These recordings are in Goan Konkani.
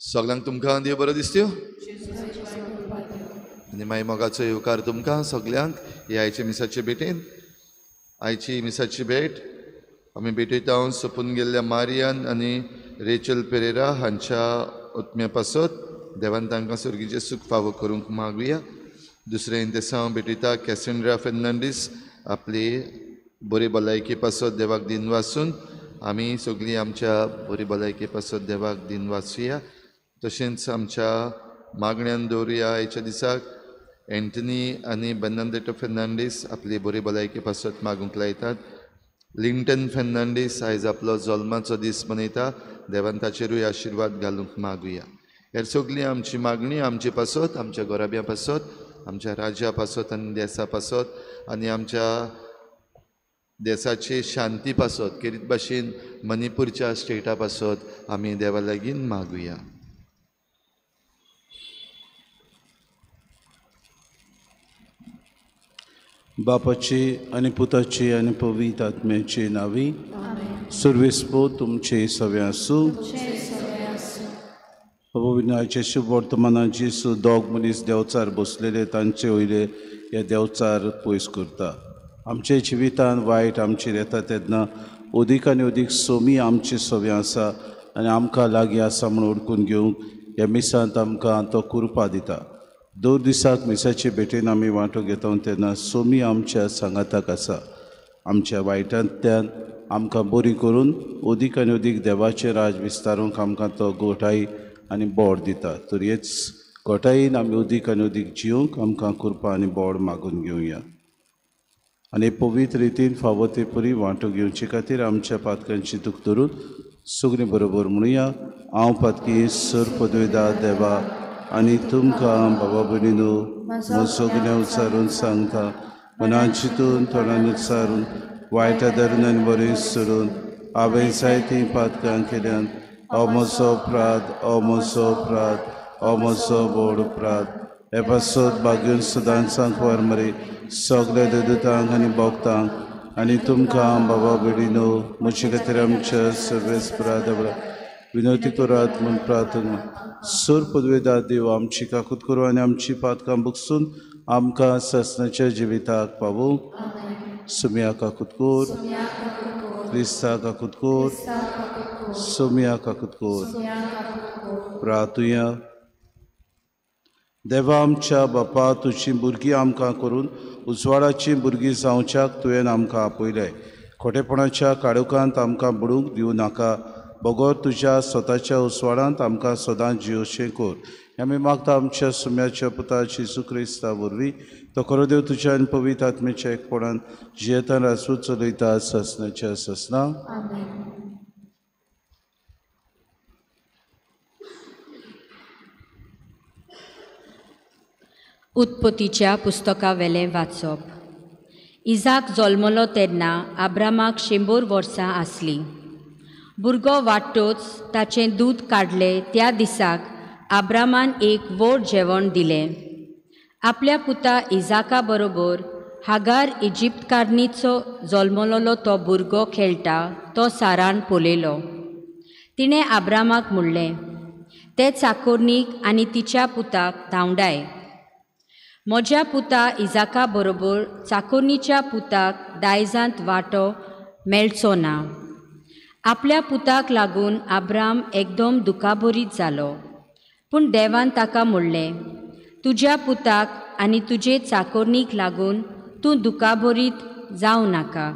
सगळ्यांक तुमकां देव बरो दिसत्यो आनी मागीर मोगाचो येवकार तुमकां सगल्यांक हे आयचे मिसाचे भेटेन. आयची मिसाची भेट आमी भेटयता सोंपून गेल्ल्या मारियान आनी रेचल पेरेरा हांच्या आत्म्या पासत देवान तांकां सर्गीचें सूख फावो करूंक मागुया. दुसरें इंतेसांव भेटयता कॅसेंड्रा फेर्नांडीस आपली बरी भलायकी पासत देवाक दिन वासून आमी सगळीं आमच्या बरी भलायकी पासत देवाक दिन वाचुया. तशेंच आमच्या मागण्यान दवरुया आयच्या दिसाक एंटनी आनी बेर्नांदेटो फेर्नांडीस आपली बरी भलायकी पासत मागूंक लायतात. लिंटन फेर्नांडीस आयज आपलो जल्माचो दीस मनयता, देवान ताचेरूय आशिर्वाद घालूंक मागुया. हेर सगळीं आमची मागणी आमचे पासत, आमच्या घराब्या पासत, आमच्या राज्या पासत आनी देसा पासत आनी आमच्या देसाची शांती पासत खेरीत भाशेन मणिपूरच्या स्टेटा पासत आमी देवा लागीं मागुया. बापाची आनी पुताची आनी पवित्र आत्म्याची नावी सुर्वेस्पो तुमचे सवे आसूं. विनयाचे शुभ वर्तमानान जेसू दोग मनीस देवचार बसलेले तांचे वयले हे देवचार पयस करता. आमच्या जिवितान वायट आमचेर येता तेन्ना अदीक आनी अदीक सोमी आमचे सवे आसा आनी आमकां लागीं आसा म्हूण ओळखून घेवंक ह्या मिसांत आमकां तो कुरपा दिता. दर दिसाक मिसाचे भेटेन आमी वांटो घेता तेन्ना सोमी आमच्या सांगाताक आसा. आमच्या वायटांतल्यान आमकां बरी करून अदीक आनी अदीक देवाचें राज विस्तारूंक आमकां तो गोठाय आनी बोड दिता. तर हेच गोठायेन आमी अदीक आनी अदीक जिवंक आमकां कृपा आनी बोड मागून घेवया आनी पवित्र रितीन फावो ते परी वांटो घेवचे खातीर आमच्या पातकांची दूख धरून सगळीं बरोबर म्हणुया. हांव पातकी सर पदवेदा देवा आनी तुमकां बाबा भयणीनो सगळें उच्चारून सांगता मनान चिंतून तोंडान उच्चारून वायटा धरून आनी बरें सोडून हांवें जायतीं पातकां केल्यान. हो म्हजो अपराध, हो म्हजो अपराध, हो म्हजो व्हड अपराध. हे पासत भाग्यून सदांच सांकवार मरे सगल्या देवदूतांक आनी भक्तांक आनी तुमकां बाबा भयणीनो म्हजे खातीर आमच्या सर्वेस्परा देवा विनवती करात म्हूण प्रार्थना. सोर पदवेदा देव आमची काकूत करूं आनी आमची पातकां बगसून आमकां ससनाच्या जिविताक पावूं. सुमिया काकूत कोर, क्रिस्ता काकूत कोर, सोमिया काकूत कोर. प्रार्थुया. देवा आमच्या बापा, तुजी भुरगीं आमकां करून उजवाडाची भुरगीं जावच्याक तुवें आमकां आपयलें. खोटेपणाच्या काळोखांत आमकां बुडूंक दिवं नाका, बगर तुज्या स्वताच्या उजवाडांत आमकां सदांच जियोशें कर. आमी मागता आमच्या सुम्याच्या पुता जेजू क्रिस्ता वरवीं तो खरो देव तुज्या आनी पवित्र आत्म्याच्या एकपणान जियेतान राजूच चलयता ससनाच्या ससना. उत्पत्तीच्या पुस्तकावेलें वाचप. इजाक जल्मलो तेन्ना आब्रामाक 100 वर्सां आसलीं. भुरगो वाडटोच ताचें दूद काडलें. त्या दिसाक आब्रामान एक व्हड जेवण दिलें. आपल्या पुता इजाका बरोबर हागार इजिप्तकारणीचो जल्मलोलो तो भुरगो खेळटा तो सारान पळयलो. तिणें आब्रामाक म्हणलें, ते चाकोरणीक आनी तिच्या पुताक धांवडाय. म्हज्या पुता इजाका बरोबर चाकोरनीच्या पुताक दायजांत वांटो मेळचो ना. आपल्या पुताक लागून आब्राम एकदम दुखाभरीत जालो. पूण देवान ताका म्हणलें, तुज्या पुताक आनी तुजे चाकोरनीक लागून तूं दुखाभरीत जावं नाका.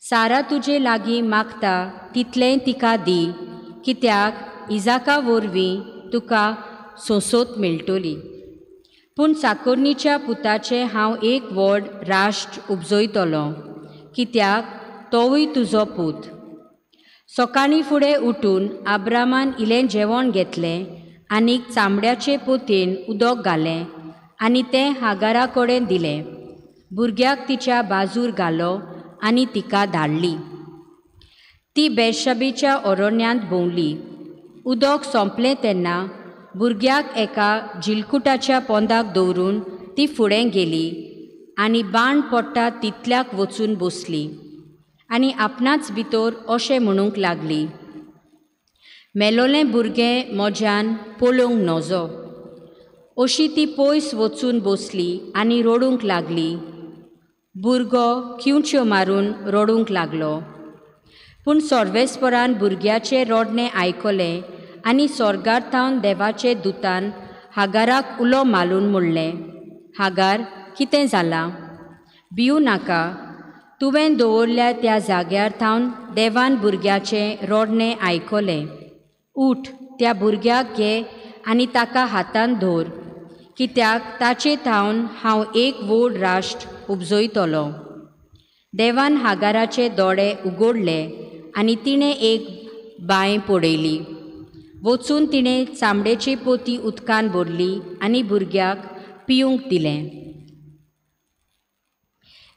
सारा तुजे लागीं मागता तितलेंय तिका दी, कित्याक इजाका वरवीं तुका सोंसोत मेळटली. पूण चाकोरनीच्या पुताचें हांव एक व्हड राष्ट्र उपजयतलो, कित्याक तोवूय तुजो पूत. सकाळीं फुडें उठून आब्रामान इलें जेवण घेतलें आनी चामड्याचे पोतयेन उदक घालें आनी तें हागारा कडेन दिलें. भुरग्याक तिच्या बाजूर घालो आनी तिका धाडली. ती बेर्शबेच्या अरण्यांत भोंवली. उदक सोंपलें तेन्ना भुरग्याक एका जिलकुटाच्या पोंदाक दवरून ती फुडें गेली आनी बाण पडटा तितल्याक वचून बसली आनी आपणाच भितर अशें म्हणूंक लागली, मेलोलें भुरगें म्हज्यान पळोवंक नजो. अशी ती पयस वचून बसली आनी रडूंक लागली. भुरगो किंवच्यो मारून रडूंक लागलो. पूण सर्वेस्परान भुरग्याचें रडणें आयकलें आनी स्वर्गार थावन देवाचे दुतान हागाराक उलो मारून म्हणलें, हागार, कितें जालां? भिवू नाका. तुवें दवरल्या त्या जाग्यार थावन देवान भुरग्याचें रडणें आयकलें. उठ, त्या भुरग्याक घे आनी ताका हातान धर, कित्याक ताचे थावन हांव एक व्हड राष्ट्र उपजयतलो. देवान हागाराचे दोळे उगडले आनी तिणें एक बांय पळयली. वचून तिणें चामडेची पोती उदकान भरली आनी भुरग्याक पिवंक दिलें.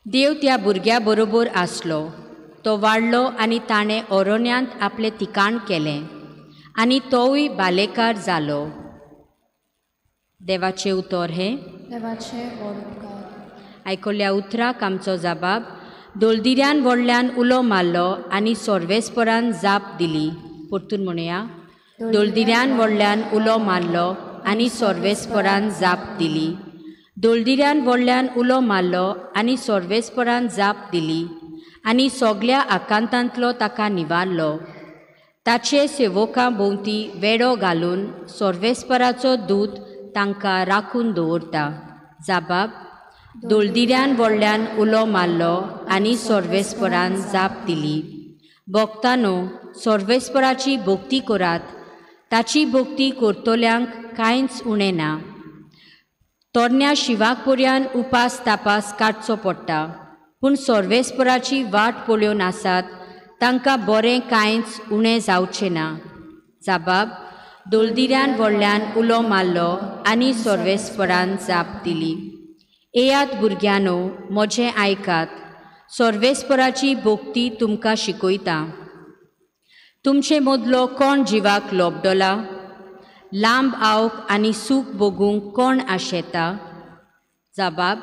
देव त्या भुरग्या बरोबर आसलो. तो वाडलो आनी ताणें अरण्यांत आपलें ठिकाण केलें आनी तोवूय बालेकार जालो. देवाचें उतर हें. देवाचें व्हड उपकार. आयकल्ल्या उतराक आमचो जबाब. दोलदिऱ्यान व्हडल्यान उलो मारलो आनी सर्वेस्परान जाप दिली. परतून म्हणया, दोलदिऱ्यान व्हडल्यान उलो मारलो आनी सर्वेस्परान जाप दिली. दोलदिऱ्यान व्हडल्यान उलो मारलो आनी सर्वेस्परान जाप दिली आनी सगल्या आकांतांतलो ताका निवारलो. ताचे सेवकां भोंवती वेडो घालून सर्वेस्पराचो दूत तांकां राखून दवरता. जाबाब. दोलदिऱ्यान व्हडल्यान उलो मारलो आनी सर्वेस्परान जाप दिली. भक्तानो, सर्वेस्पराची भक्ती करात. ताची भक्ती करतल्यांक कांयच उणें ना. तरण्या शिवाक पर्यान उपास तापास काडचो पडटा, पूण सर्वेस्पराची वाट पळोवन आसात तांकां बरें कांयच उणें जावचें ना. जाबाब. दोलदिऱ्यान व्हडल्यान उलो मारलो आनी सर्वेस्परान जाप दिली. येयात भुरग्यांनो, म्हजें आयकात. सर्वेस्पराची भक्ती तुमकां शिकयता. तुमचे मदलो कोण जिवाक लोबडोला? लांब आवक आनी सूख भोगूंक कोण आशेता? जबाब.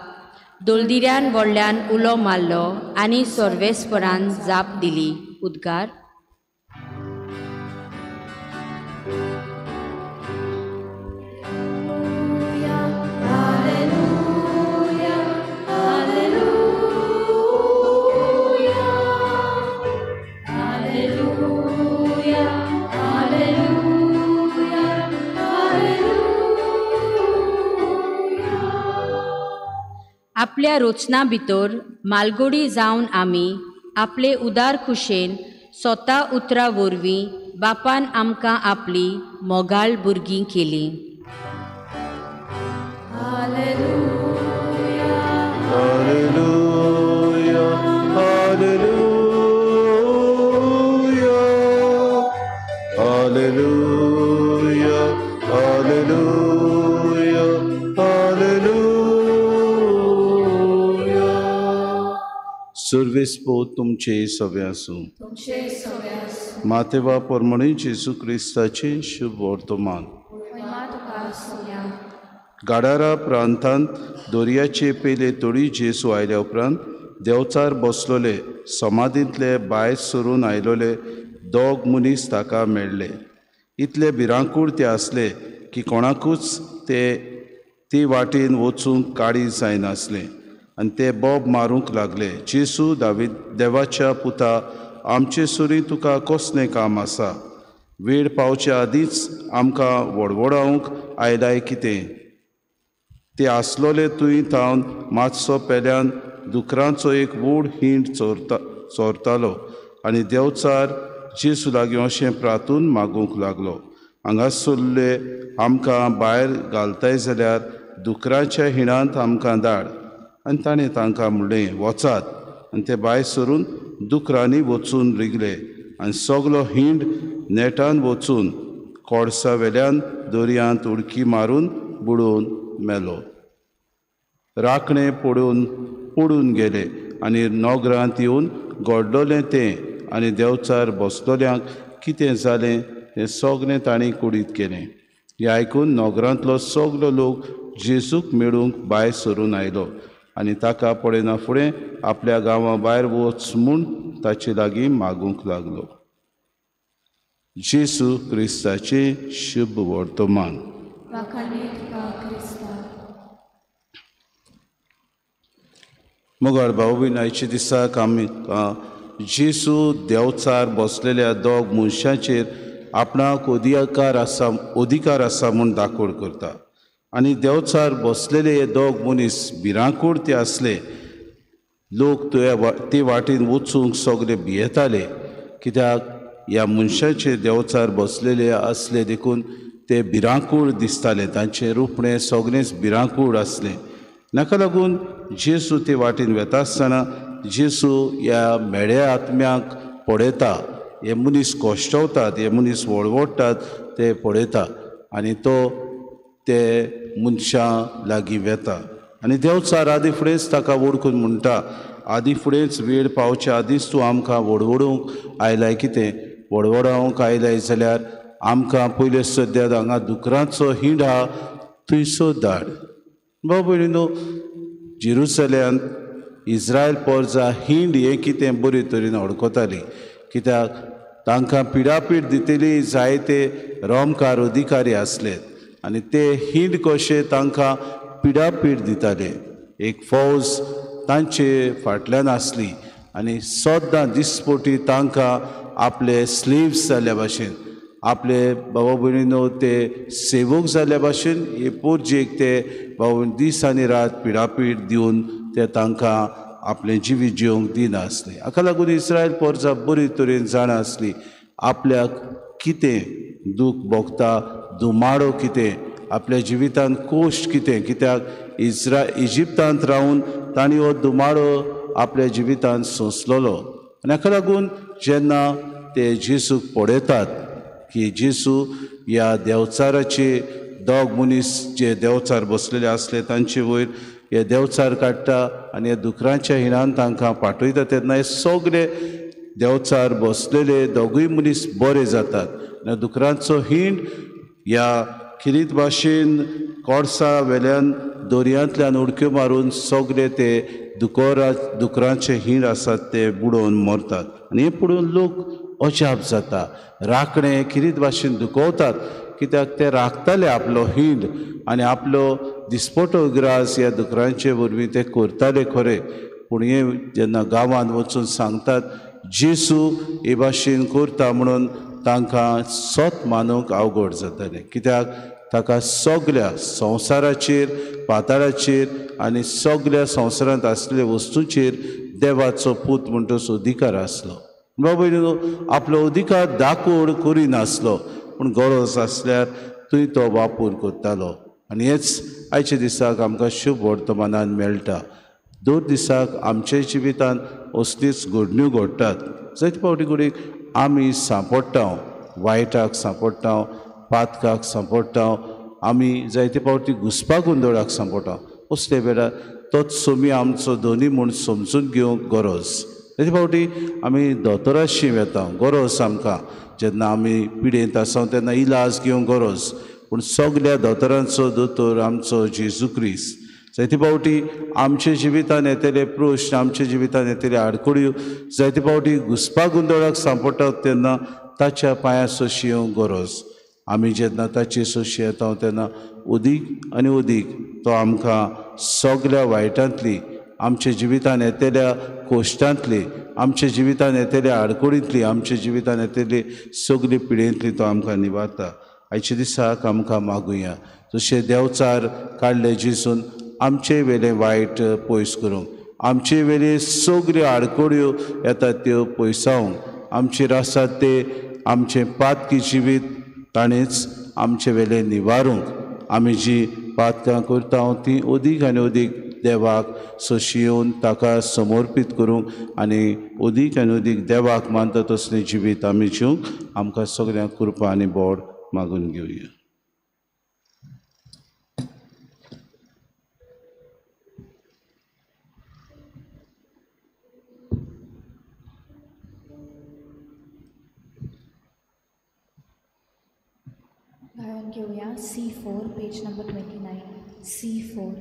दोलदिऱ्यान व्हडल्यान उलो मारलो आनी सर्वेस्परान जाप दिली. उद्गार. आपल्या रचना भितर मालगोडी जावन आमी आपले उदार खुशेन स्वता उतरां वरवीं बापान आमकां आपली मोगाळ भुरगीं केली. Hallelujah, hallelujah, hallelujah, hallelujah, hallelujah. सर्वेस्पो तुमचे सवे आसूं. मातेवा परमणी जेजू क्रिस्ताचे शुभ वर्तमान. गाडारा प्रांतांत दर्याचे पेले तोडी जेजू आयल्या उपरांत देवचार बसलोले समाधींतले भायर सरून आयलोले दोग मनीस ताका मेळ्ळे. इतले भिरांकूळ ते आसले की कोणाकूच ते ती वाटेन वचूंक काळीज जायनासलें आनी ते बोब मारूंक लागले, जेजू दावीद देवाच्या पुता, आमचे सुरी तुका कसलें काम आसा? वेळ पावचे आदींच आमकां वडवडावंक आयलाय कितें? ते आसलोले तुंय थावन मातसो पेल्यान दुकरांचो एक व्हड हिंड चोरतालो आनी देवचार जेजू लागीं अशें प्रातून मागूंक लागलो, हांगासरले आमकां भायर घालताय जाल्यार दुकराच्या हिणांत आमकां धाड. आनी ताणें तांकां म्हणलें, वचात. आनी ते भायर सरून दुकरांनी वचून रिगले आनी सगलो हिंड नेटान वचून कोडसा वेल्यान दर्यांत उडकी मारून बुडोवन मेलो. राखणे पडून गेले आनी नगरांत येवन घडलोलें तें आनी देवचार बसलोल्यांक कितें जालें तें सगळें तांणी कुडीत केलें. हें आयकून नगरांतलो सगलो लोक जेजूक मेळूंक भायर सरून आयलो आनी ताका पळयना फुडें आपल्या गांवा भायर वच म्हूण ताचे लागीं मागूंक लागलो. जेजू क्रिस्ताचें शुभ वर्तमान. मोगाळ भाव भयण, आयच्या दिसाक आमी जेजू देवचार बसलेल्या दोग मनशांचेर आपणाक अधिकार आसा म्हूण दाखोड करता. आनी देवचार बसलेले हे दोग मनीस भिरांकूळ ते आसले. लोक ते वाटेन वचूंक सगळे भियेताले, कित्याक ह्या मनशाचे देवचार बसलेले आसले देखून ते भिरांकूळ दिसताले. तांचें रुपणें सगळेंच भिरांकूळ आसलें. नाका लागून जेजू ते वाटेन वेता आसतना जेजू ह्या मेळ्या आत्म्याक पळयता. हे मनीस कश्टवतात, हे मनीस वळवळटात ते पळयता आनी तो ते मनशां लागीं वेता आनी देवचार आदी फुडेंच ताका वळखून म्हणटा, आदी फुडेंच वेळ पावचे आदींच तूं आमकां वडवडूंक आयलाय कितें? वडवडावंक आयलाय जाल्यार आमकां पयले सद्या हांगा दुकरांचो हिंड आहा थंयसर धाड. भाव भयणीनो, जेरुसलेमांत इस्रायल पोरजा हिंड हें कितें बरे तरेन वळखताली, कित्याक तांकां पिडापीड दितली जायते रोमकार अधिकारी आसले आनी ते हिंड कशे तांकां पिडापीड दिताले. एक फौज तांचे फाटल्यान आसली आनी सद्दां दिसपोटी तांकां आपले स्लीव्स जाल्ल्या भाशेन, आपले बाबा भयणीनो ते सेवक जाल्ल्या भाशेन हे पोरजेक ते बाबा दीस आनी रात पिडापीड दिवन ते तांकां आपलें जिवीत जिवंक दिनासले. हाका लागून इस्रायल पोरजा बरे तरेन जाणा आसली आपल्याक कितें दूख भोगता, दुमाडो कितें, आपल्या जिवितांत कोश्ट कितें, कित्याक इजिप्तांत रावन तांणी हो दुमाडो आपल्या जिवितांत सोंसलेलो. आनी हाका लागून जेन्ना ते जेजूक पळयतात की जेजू ह्या देवचाराचे दोग मनीस जे देवचार बसलेले आसले तांचे वयर हे देवचार काडटा आनी ह्या दुकरांच्या हिणान तांकां पाठयता तेन्ना हे सगळे देवचार बसलेले दोगूय मनीस बरे जातात. आनी दुकरांचो हिंड ह्या खिरीत भाशेन कोडसा वेल्यान दर्यांतल्यान उडक्यो मारून सगळे ते दुकरांचे हिंड आसात ते बुडोवन मरतात. आनी हें पळोवन लोक अजाप जाता. राखणे खिरीत भाशेन दुखवतात, कित्याक ते राखताले आपलो हिंड आनी आपलो दिसपटो ग्रास ह्या दुकरांचे वरवीं ते करताले खरें, पूण हे जेन्ना गांवांत वचून सांगतात जेजू हे भाशेन करता म्हणून तांकां सत मानूंक अवघड जातालें, कित्याक ताका सगळ्या संवसाराचेर, पाताळाचेर आनी सगळ्या संवसारांत आसलेल्या वस्तूंचेर देवाचो पूत म्हणटोच अधिकार आसलो. बाबा आपलो अधिकार दाखोवड करिनासलो, पूण गरज आसल्यार थंय तो वापर करतालो. आनी हेच आयच्या दिसाक आमकां शुभ वर्तमानान मेळटा. दर दिसाक आमच्या जिवितांत असलीच घडण्यो घडटात. जायते फावटी घडये आमी सांपडटा, वायटाक सांपडटा, पातकाक सांपडटा, आमी जायते फावटी घुसपा गोंदळाक सांपडटा. असले वेळार तोच सोमी आमचो धनी म्हूण समजून घेवंक गरज. जायते फावटी आमी दोतोराशी वेता, गरज आमकां जेन्ना आमी पिडेंत आसा तेन्ना इलाज घेवंक गरज, पूण सगल्या दोतोरांचो दोतोर आमचो जेजू क्रिस्त. जायते फावटी आमच्या जिवितान येतले प्रश्न, आमच्या जिवितान येतले आडखळ्यो, जायते फावटी घुसपा गोंदळाक सांपडटात तेन्ना ताच्या पांया सोशी येवंक गरज. आमी जेन्ना ताची सोशी येता तेन्ना अदीक आनी अदीक तो आमकां सगल्या वायटांतली, आमच्या जिवितान येतल्या कोश्टांतली, आमच्या जिवितान येतल्या आडखळींतली, आमच्या जिवितान येतली सगली पिडेंतली तो आमकां निवारता. आयच्या दिसाक आमकां मागुया जशें देंवचार काडले जेजून आमचे वेले वायट पयस करूंक, आमचे वेले सगल्यो आडखळ्यो येतात त्यो पयसावंक, आमचेर आसात ते आमचें पातकी जिवीत ताणेंच आमचे वेले निवारूंक, आमी जी पातकां करता ती अदीक आनी अदीक देवाक सोशी येवन ताका समर्पीत करूंक आनी अदीक आनी अदीक देवाक मानता तसलें जिवीत आमी जिवंक आमकां सगळ्यांक कृपा आनी बोड मागून घेवया. गायन घेवया C4 page number 29 C4.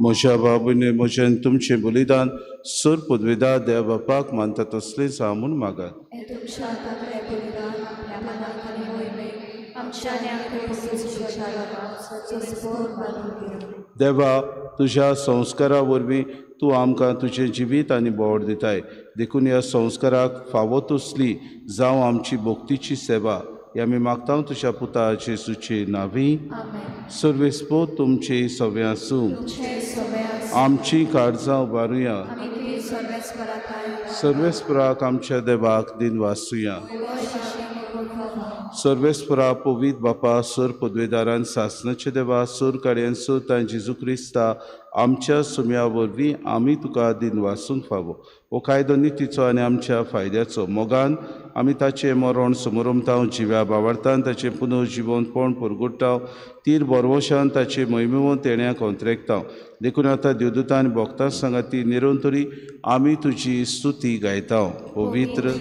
म्हज्या बाबूने म्हज्यान तुमचें बलिदान सर पदवेदा देव बापाक मानता तसलेंच हांव म्हूण मागात. देवा, तुज्या संस्कारा वरवीं तूं आमकां तुजें जिवीत आनी बोड दिताय, देखून ह्या संस्काराक फावो तसली जावं आमची भक्तीची सेवा. ही आमी मागता तुज्या पुता जेजूचे नांवी. सर्वेस्पोत तुमचे सवे आसूं. आमची काळजां उबारुया. सर्वेस्पराक आमच्या देवाक दिन वासुया. सर्वेस्परा पवीत बापा, सर पदवेदारान सासनाचे देवा, सर काडयान सर जेजू क्रिस्ता आमच्या सुम्या वरवीं आमी तुका दिन वासूंक फावो. हो कायदो नितीचो आनी आमच्या फायद्याचो. मोगान आमी ताचें मरण समरमताव, जिव्या बावडतान ताचें पुनर्जिवनपण परगुट्टाव, तीर बरवशान ताचे मोहिमेवन तेण्याक अंतरेकताव. देखून आतां देवदूतान आनी भक्तां सांगाती निरंतरी आमी तुजी स्तुती गायताव. पवित्र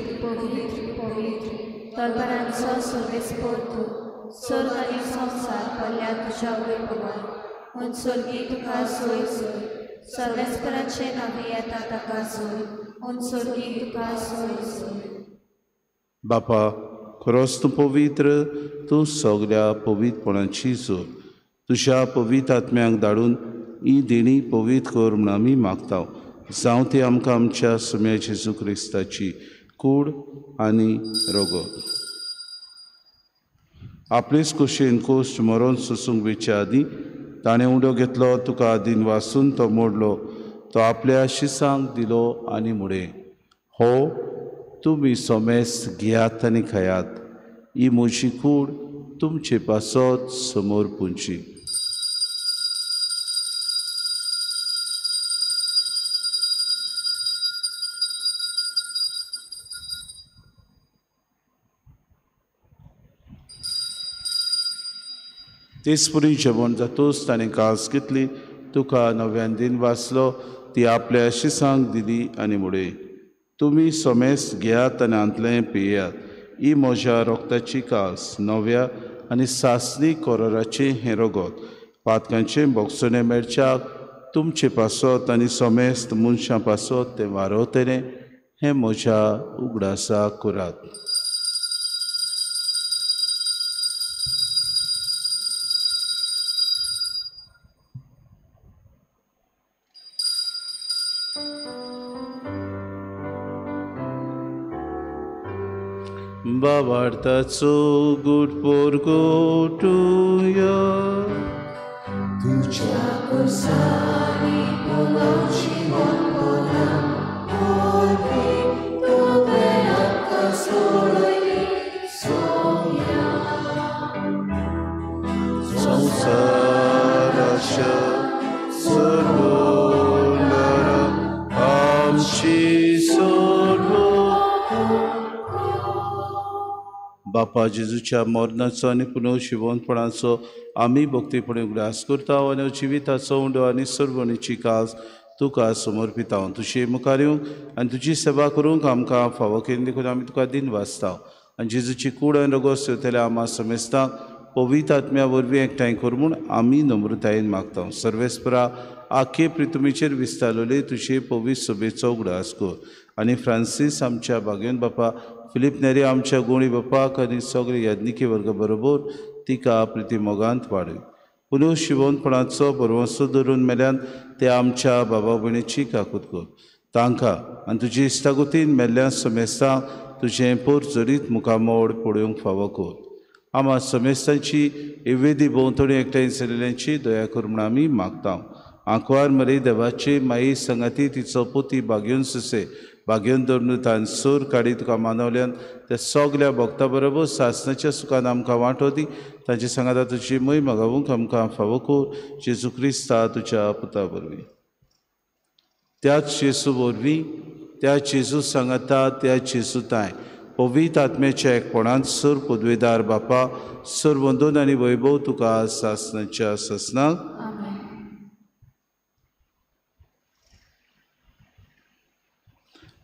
तलवारांचो सर्वेस्पोर तूं, स्वर्ग आनी संवसार पडल्या तुज्या वैभवान, म्हूण स्वर्गी तुका सोय सोय, सर्वेस्पराचे नांवे येता ताका सोय, म्हूण स्वर्गी तुका सोय सोय. बापा, खरोच तूं पवित्र, तूं सगल्या पवित्रपणाची जोड. तुज्या पवित्र आत्म्यांक धाडून ही देणी पवित्र कर म्हूण आमी मागता. जावं ती आमकां आमच्या सुम्या जेजू क्रिस्ताची कूड आनी रगत. आपलेच कुशीन कोश्ट मरोन सोसूंक वेच्या आदीं ताणें उडो घेतलो, तुका दिन वासून तो मोडलो, तो आपल्या शिसांक दिलो आनी मुडे, हो तुमी सोमेस घेयात आनी खायात, ही म्हजी कूड तुमचे पासत समोर पुंची. तेचपरी जेवण जातूच ताणें कास घेतली, तुका नव्यान दिन वाचलो, ती आपल्या शिसांक दिली आनी मुडे, तुमी सोमेस घेयात आनी हांतलें पियात, ही म्हज्या रोगताची कास, नव्या आनी सासणी कोरोराचें हें रगत, पातकांचें भोगसणें मेळच्याक तुमचे पासत आनी सोमेस्त मनशां पासत तें वारवतलें, हें म्हज्या उगडासाक करात. बाबार्थाचो गुट पोरगोटुया. तुज्या कुसांनी फुलोवची मनपणां वरवीं तुवें आमकां सोडयली सोम्या. संवसाराच्या सोडवणारा आमची सोडवण. बापा जेजूच्या मरणाचो आनी पुनर्जिवंतपणाचो आमी भक्तीपणी उगडास करता आनी जिविताचो उंडो आनी सर्वणीची कास तुका समर्पिता. तुजे मुखार येवंक आनी तुजी सेवा करूंक आमकां फावो केली देखून आमी तुका दिन वाचता. आनी जेजूची कूड आनी रगोस येवतल्या आमा समेस्तांक पवित्र आत्म्या वरवीं एकठांय कर म्हूण आमी नम्रतायेन मागता. सर्वेस्परा आखे प्रितुमीचेर विस्तारलेले तुजे पवित्र सभेचो उगडास कर आनी फ्रांसीस आमच्या बागेवन बापा, फिलीप नेरी आमच्या गुणी बापाक आनी सगळे याज्ञिकी वर्ग बरोबर तिका प्रिती मोगांत वाडय. पुनर्जिवंतपणाचो भरवंसो धरून मेल्यान ते आमच्या बाबा भयणीची काकूत कर. तांकां आनी तुजी इश्टागतीन मेल्ल्या समेस्तांक तुजें पोरजरीत मुखामोड पळोवंक फावो कर. आमा समेस्तांची इवेदी भोंवतणी एकठांय जाल्ल्यांची दया कर म्हूण आमी मागता. आंकवार मरे देवाची माई संगाती तिचो पोती बागेवन सुसे बागेवन धरून तान सूर काडी तुका मानवल्यान त्या सगल्या भक्ता बरोबर सासनाच्या सुखान आमकां वांटो दी. तांचे सांगाता तुजी मोय मागावूंक आमकां फावो कर जेजू क्रिस्ता तुज्या पुता वरवीं. त्याच जेजू वरवीं, त्या जेजू सांगाता, त्या जेजू ताय पवित्र आत्म्याच्या एकपणांत सर पदवेदार बापा सर वंदन आनी वैभव तुका सासनाच्या सासनाक.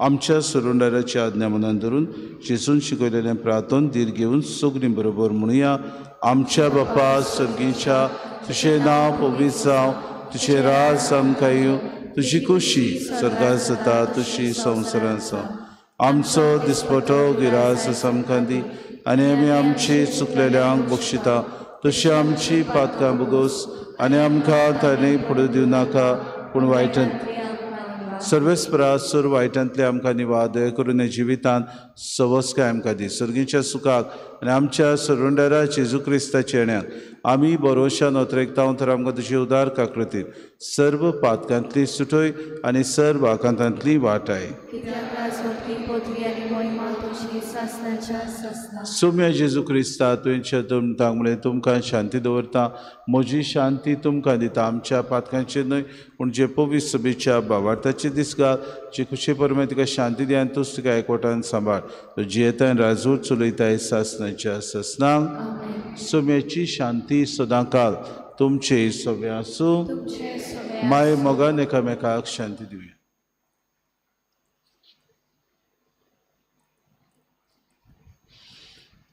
आमच्या सरुंडाराच्या आज्ञा मनान धरून जेजून शिकयलेलें प्रार्थन धीर घेवन सगळीं बरोबर म्हणुया. आमच्या बापा सर्गीच्या, तुजें नांव पवित्र जावं, तुजें राज आमकां येवं, तुजी खोशी स्वर्गांत जाता तशी संवसारांत जावं. आमचो दिसपटो गिरास आमकां दी आनी आमी आमची चुकलेल्यांक बक्षिता तशी आमची पातकां भोगोस आनी आमकां ताणें फुडें दिवं नाका पूण वायटांत सर्वेस्परा सर वायटांतले आमकां निवाद दया करून जिवितांत सवस्काय आमकां दी. सर्गीच्या सुखाक आनी आमच्या सरुंडारा जेजू क्रिस्ताच्या येण्याक आमी बरोवशान अत्रेकता तर आमकां तुजी उदार काकृतीन सर्व पातकांतली सुटय आनी सर्व आकांतांतली वाटाय. सोम्या जेजू क्रिस्ता तुवें तुमकां म्हळें तुमकां शांती दवरता, म्हजी शांती तुमकां दिता. आमच्या पातकांचेर न्हय पूण जे पवित्र सभेच्या बावार्थाचे दीस घाल, जे खुशे परमे तिका शांती दी आनी तूच तिका एकवटान सांबाळ. तो जियेताय राजूर चलयताय सासनाच्या सासनाक. सोम्याची शांती सदांकाल तुमचे सगळे आसूं. माय मोगान एकामेकाक शांती दिवया.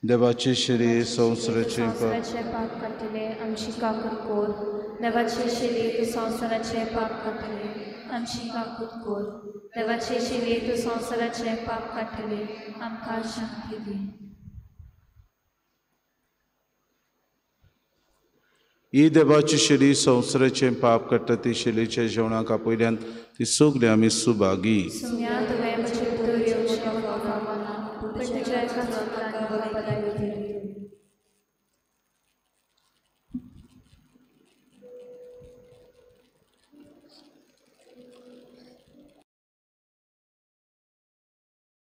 देवाचे शरीर संवसाराचे पाप काडटले आमची काकूत कोर. देवाचे शरीर तूं संवसाराचे पाप काडटले आमची काकूत कोर. देवाचे शरीर तूं संवसाराचे पाप काडटले आमकां शांती दी. ही देवाची शरीर संवसाराचें पाप काडटा ती शैलीच्या जेवणाक आपयल्यान ती सगळी आमी सुभागी.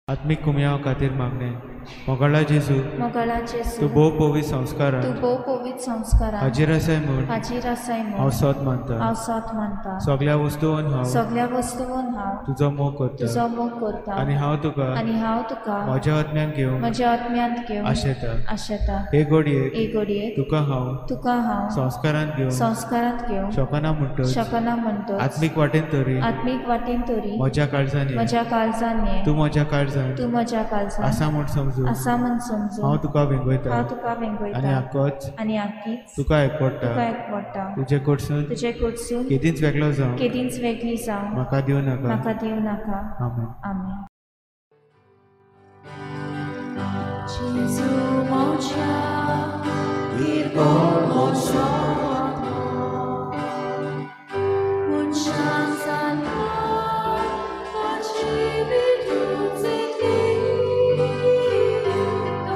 आत्मीक कुमयाव खातीर मागणें. मोगाळा जेजू, तूं भोव पवित्र संस्कारान हाजीर आसाय म्हूण हांव सोद मानता. सगळ्या वस्तून हांव तुजो मोग करता आनी हांव तुका म्हज्या आत्म्यान घेवंक आशेता. हे घडयेक तुका हांव संस्कारांत घेवंक शकना म्हणटच आत्मीक वाटेन तरी म्हज्या काळजान ये, तूं म्हज्या काळजान आसा म्हूण समजून हांव तुका वेंगयता आनी आक्कीच तुका एकवटा. तुजे कडसून केदींच वेगळो जावं म्हाका दिवं नाका. आमेन. आमेन. जेजू म्हज्या निर्गोळ म्हजो आत्मो, मनशान जाल्लो ताची विधूच येतली, तो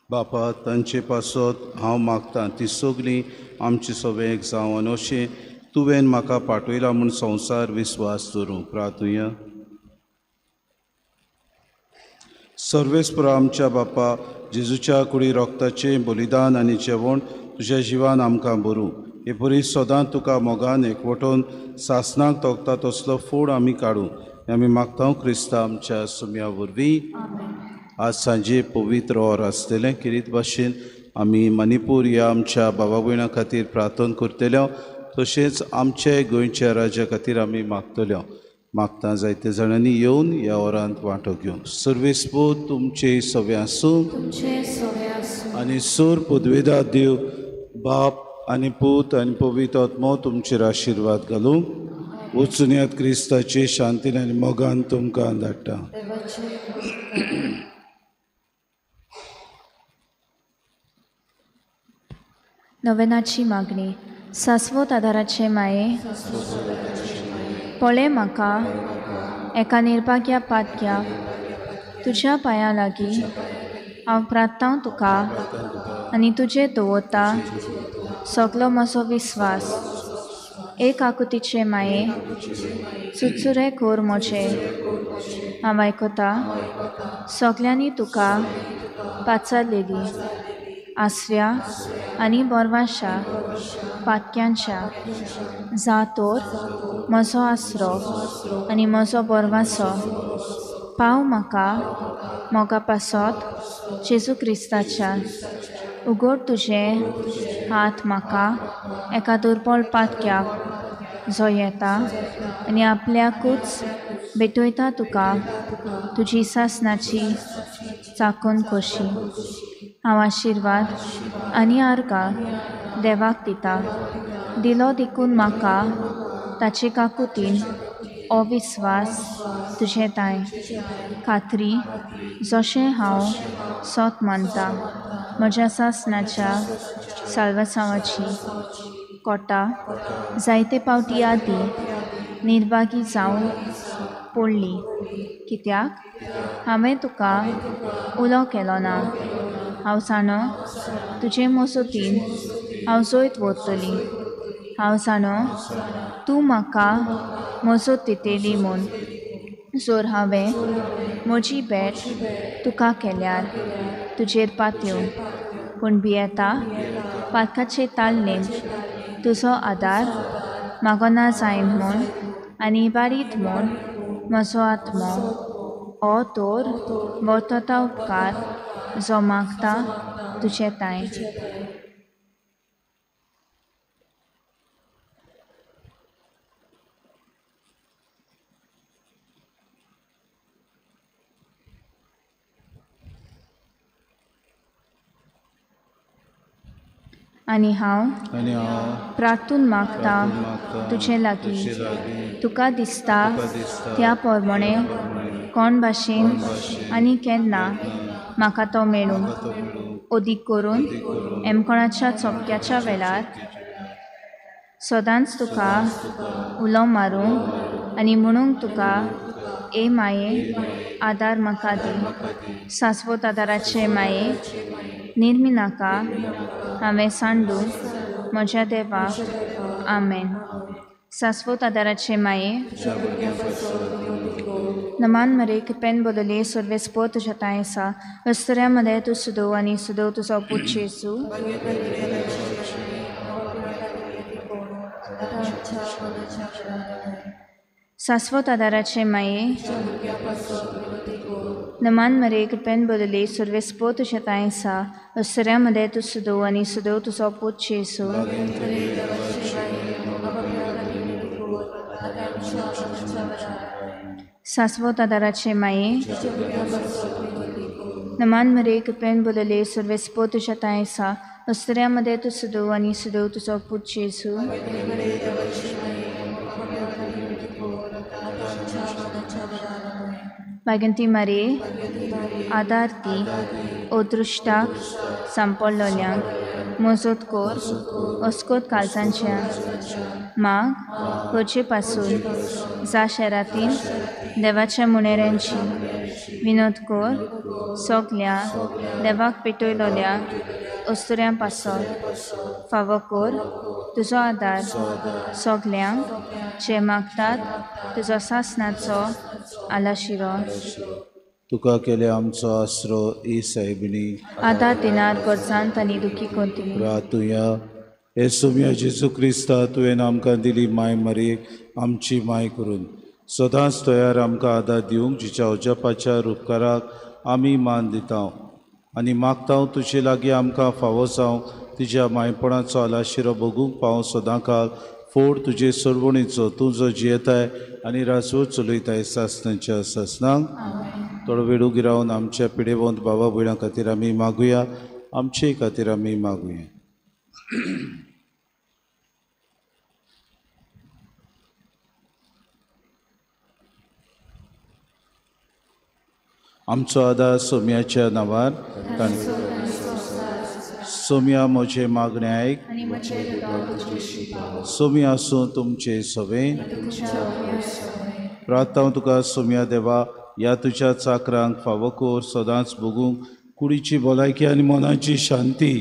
बापा तांचे पासत हांव मागतां ती सगळीं आमची सगळें एक जावन अशें तुवें म्हाका पाठयला म्हूण संवसार विस्वास दवरूं. प्रार्थुया. सर्वेस्पर आमच्या बापा जेजूच्या कुडी रोगताचें बलिदान आनी जेवण तुज्या जिवान आमकां बरूं. हे परी सदां तुका मोगान एकवटून सासणाक तोखता तसलो फोड आमी काडूं. आमी मागता क्रिस्ता आमच्या सुम्या वरवीं. आज सांजे पवित्र और आसतलें किरीत भाशेन आमी मणिपूर ह्या आमच्या बाबा भयणां खातीर प्रार्थना करतले, तशेंच आमचे गोंयच्या राज्या खातीर आमी मागतले. मागता जायते जाणांनी येवन ह्या वरांत वांटो घेवंक. सर्वेस्पर तुमचे सगळे आसूं आनी सूर पदवेदा देव बाप आनी पूत आनी पवित्र आत्मो तुमचेर आशिर्वाद घालूं. वचुनयात क्रिस्ताचे शांतीन आनी मोगान तुमकां धाडटा. नवेनाची मागणी. सासवत आदाराचे माये पळय म्हाका एका निर्भाग्या पातक्या तुज्या पांयां लागीं हांव प्रार्थना तुका आनी तुजे दवरता सगलो म्हजो विस्वास. एक आकुतीचे माये चुचुरे कोर म्हजे हांव आयकता सगल्यांनी तुका पाचारलेली आसऱ्या आनी बोरवाशा पातक्यांच्या जा तोर म्हजो आसरो आनी म्हजो बोरवासो पाव म्हाका मोगा पासत जेजू क्रिस्ताच्या. उगड तुजे हात म्हाका एका दुर्बळ पातक्याक जो येता आनी आपल्याकूच भेटयता तुका तुजी सासनाची चाकून खोशी. हांव आशिर्वाद आनी आर्गां देवाक दिता दिलो देखून म्हाका ताचे काकुतीन हो विस्वास तुजे ताय खात्री जशें हांव सोत मानता म्हज्या सासनाच्या साल्वासांवाची. कोटा जायते पावटी आदी निर्भागी जावन पडली कित्याक हांवें तुका उलो केलो ना. हांव जाणो तुजे मजतीन हांव जैत व्हरतली. हांव जाणो तूं म्हाका मजत दितली म्हूण जर हांवें म्हजी भेट तुका केल्यार तुजेर पातयो. पूण भियेता पातकाचे तालनेन तुजो आदार मागना जायन म्हूण आनी बारीत म्हूण म्हजो आत्मो हो तोर वर्तता उपकार जो मागता तुजे ताय। आनी हांव प्रार्थून मागता तुजे लागीं, तुका दिसता त्या प्रमाणे कोण भाशेन आनी केन्ना म्हाका तो मेळूं, अदीक करून एमकोणाच्या चोपक्याच्या वेळार सदांच तुका उलो मारूंक आनी म्हणूंक तुका ए माये आदार म्हाका दी। सासवत आदाराचे माये निर्मी नाका हांवें सांडू म्हज्या देवा, आमेन। सासवत आदाराचे माये नमान मरे कृपेन बोलले सर्वेस्पोर तुज्या तांय आसा, अस्तुऱ्यां मदें तूं सुदोव आनी सुदोव तुजो पूत जेजू। सासवत आदाराचे माये नमान मरे कृपेन बोलले सर्वेस्पोर तुज्या तांय आसा, अस्तुऱ्यां मदें तूं सुदोव आनी सुदोव तुजो पूत जेजू। सासवत आदाराचे माये नमान मरे कृपेन बोलले सर्वेस्पोर तुज्या तांय आसा, अस्तुऱ्यां मदें तूं सुदोव आनी सुदोव तुजो पूत जेजू। भाग्यंती मारये आदार दी अदृश्टाक सांपडलोल्यांक मजत कर अस्कोत काळजांच्या माग गरजे पासून जा शेरातील देवाच्या मुणेऱ्यांची विनोद कर सगल्या देवाक पेटयलोल्या अस्तुऱ्यां पासत फावो कर तुजो आदार सगल्यांक जे मागतात तुजो सासनाचो आलाशिरो। तुका केले आमचो आसरो ई साहेबिणी आदार दिनार गरजांत आनी दुखी कोंती प्रार्थुया। हे सोम्या जेजू क्रिस्ता, तुवें आमकां दिली माय मरयेक आमची माय करून सदांच तयार आमकां आदार दिवंक जिच्या अजापाच्या उपकाराक आमी मान दिता आनी मागता तुजे लागीं आमकां फावो जावंक तिज्या मायपणाचो आलाशिरो भोगूंक पावो सदांकाल फोड तुजे सरवणीचो तूं जो जियेताय आनी राजवट चलयताय सासनाच्या सासनाक। थोडो वेळ उगी रावन आमच्या पिडेवंत बाबा भयणां खातीर आमी मागुया, आमचे खातीर आमी मागुया। आमचो आदार सोम्याच्या नांवार ताणें सोम्या म्हजें मागणें आयक, सोम्या आसूं तुमचे सवे। प्रार्थना तुका सोम्या देवा, ह्या तुज्या चाकरांक फावो कर सदांच भोगूंक कुडीची भलायकी आनी मनाची शांती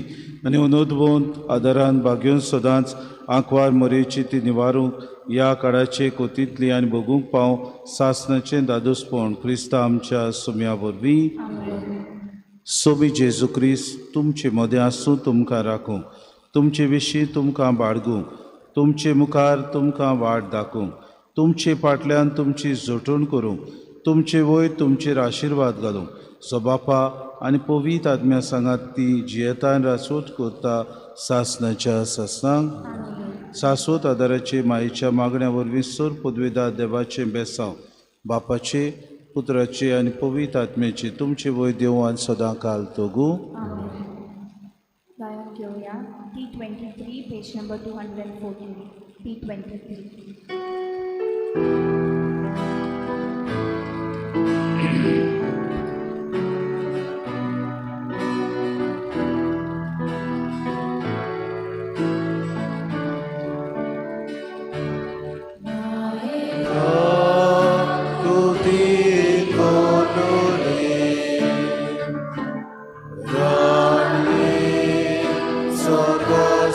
आनी उनोदवंत आदारान भागेवन सदांच आंकवार मरेची ती निवारूंक ह्या काळाचे कोतींतली आनी भोगूंक पाव सासनाचें दादोसपण क्रिस्ता आमच्या सोम्या वरवीं। सोमी जेजू क्रिस्त तुमचे मदें आसूं तुमकां राखूंक, तुमचे विशीं तुमकां बाळगूंक, तुमचे मुखार तुमकां वाट दाखोवंक, तुमचे फाटल्यान तुमची जोटण करूंक, तुमचे वयर तुमचेर आशिर्वाद घालूंक सो बापा आनी पवित्र आत्म्या सांगात ती जियेता आनी रासवत करता सासनाच्या सासनाक। सासवत आदाराचे मायेच्या मागण्या वरवीं सर पदवेदार देवाचें बेसांव बापाचे पुत्राचे आनी पवित्र आत्म्याचे तुमचे वयर देव आनी सदां काल तोगू। गायन घेवया T23 page number 214 T23।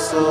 So